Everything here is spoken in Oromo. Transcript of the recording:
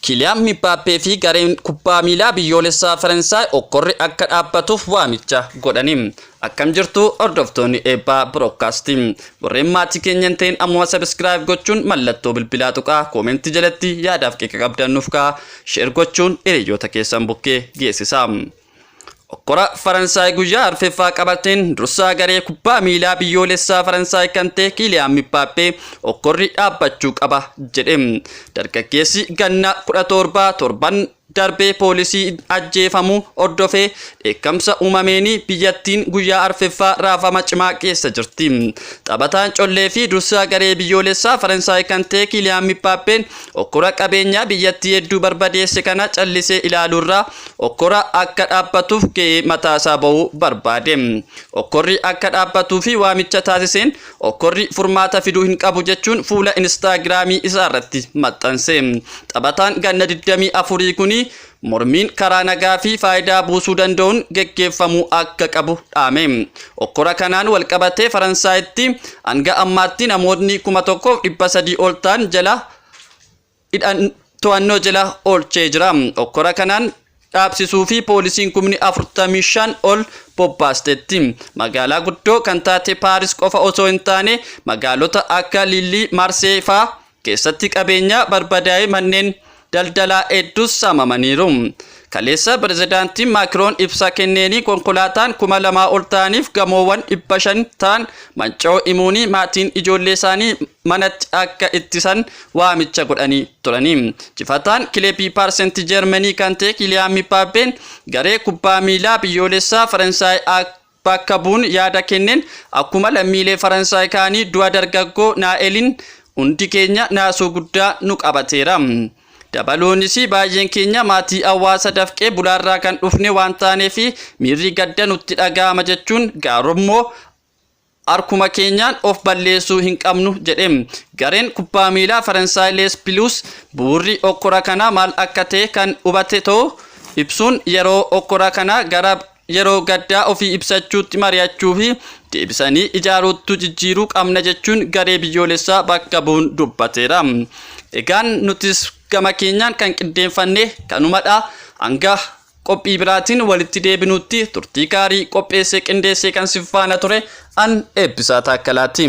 Kiiliyaan Mibaappee fi gareen kubbaa miilaa biyyoolessaa Faransaay okkorri akka dhaabbatuuf waamicha godhani. Akkam jirtu, hordoftoonni Eebbaa Broadcastii? Warreen maatii keenya hin ta'in ammuma subscribe gochuun mallattoo bilbilaa tuqaa, koomentii jalatti yaadaaf qeeqa qabdan nuuf ka'a, share gochuun hiriyoota keessan bukkee geessisaa. Okkora Faransaay guyyaa arfeffaa qabateen dursaa garee kubbaa miilaa biyyoolessaa Faransaay kan ta'e Kiiliyaan Mibbaappee okkorri dhaabbachuu qaba jedhe. Dargaggeessi ganna 17 torban darbee poolisii ajjeefamuu hordofee dheekkamsa uumameenii biyyattiin guyyaa arfeffaa raafama cimaa keessa jirti. Taphataan collee fi dursaa garee biyyoolessaa Faransaay kan ta'e Kiiliyaan Mibbaappeen okkora qabeenyaa biyyattii hedduu barbadeesse kana callisee ilaaluurraa okkora akka dhaabbatuuf ga'ee mataasaa bahuu barbaade. Okkorri akka dhaabbatuu fi waamicha taasiseen okkorri furmaata fiduu hin qabu jechuun fuula Instaagiraamii isaa irratti maxxanse. Taphataan ganna 24 kuni mormiin karaa nagaa fi faayidaa buusuu danda'uun geggeeffamuu akka qabu dhaame. Okkora kanaan walqabatee Faransaayitti hanga ammaatti namootni 1300 ol ta'an jala hidhan to'annoo jala oolchee jira. Okkora kanaan dhaabsisuu fi poolisiin 45,000 ol bobbaasteetti. Magaalaa guddoo kan taate Paaris qofa osoo hin taane magaalota akka Lillii, Marsee fa'aa keessatti qabeenya barbadaa'ee manneen daldalaa hedduus saamamaniiru. Kaleessa pirezidaantiin Maakiroon ibsa kenneenii konkolaataan 2000 ol ta'aniif gamoowwan 500 ta'an manca'uu himuunii maatiin ijoollee isaanii manatti akka ittisan waamicha godhanii turanii. Jifataan kilebii Paaris Jeermanii kan ta'e Kiliyaan Mibaabbeen garee kubbaa miilaa biyyoolessaa Faransaay bakka bu'uun yaada kenneen akkuma lammiilee Faransaay kaanii du'a dargaggoo Naa'eliin hundi keenya naasuu guddaa nu qabateera. Dabaluunis baay'een keenya maatii hawaasa dafqee bulaarraa kan dhufne waan taaneef miirri gadda nutti dhaga'ama jechuun, gaarummoo harkuma keenyaan of balleessuu hin qabnu jedhe. Gareen kubbaa miilaa Faransaay Les Bleus bu'uurri okkora kanaa maal akka ta'e kan hubate ta'uu ibsuun, yeroo okkora kanaa gara yeroo gaddaa ofii ibsachuutti, mari'achuu fi deebisanii ijaaruutti jijjiiruu qabna jechuun garee biyyoolessaa bakka bu'uun dubbateera. Egaan nutis gama keenyaan kan qindeeffanne kanumadha. Hanga qophii biraatiin walitti deebinutti turtii gaarii. Qopheessee qindeessee kan si faana ture an Eebbisaa Taakkalaati.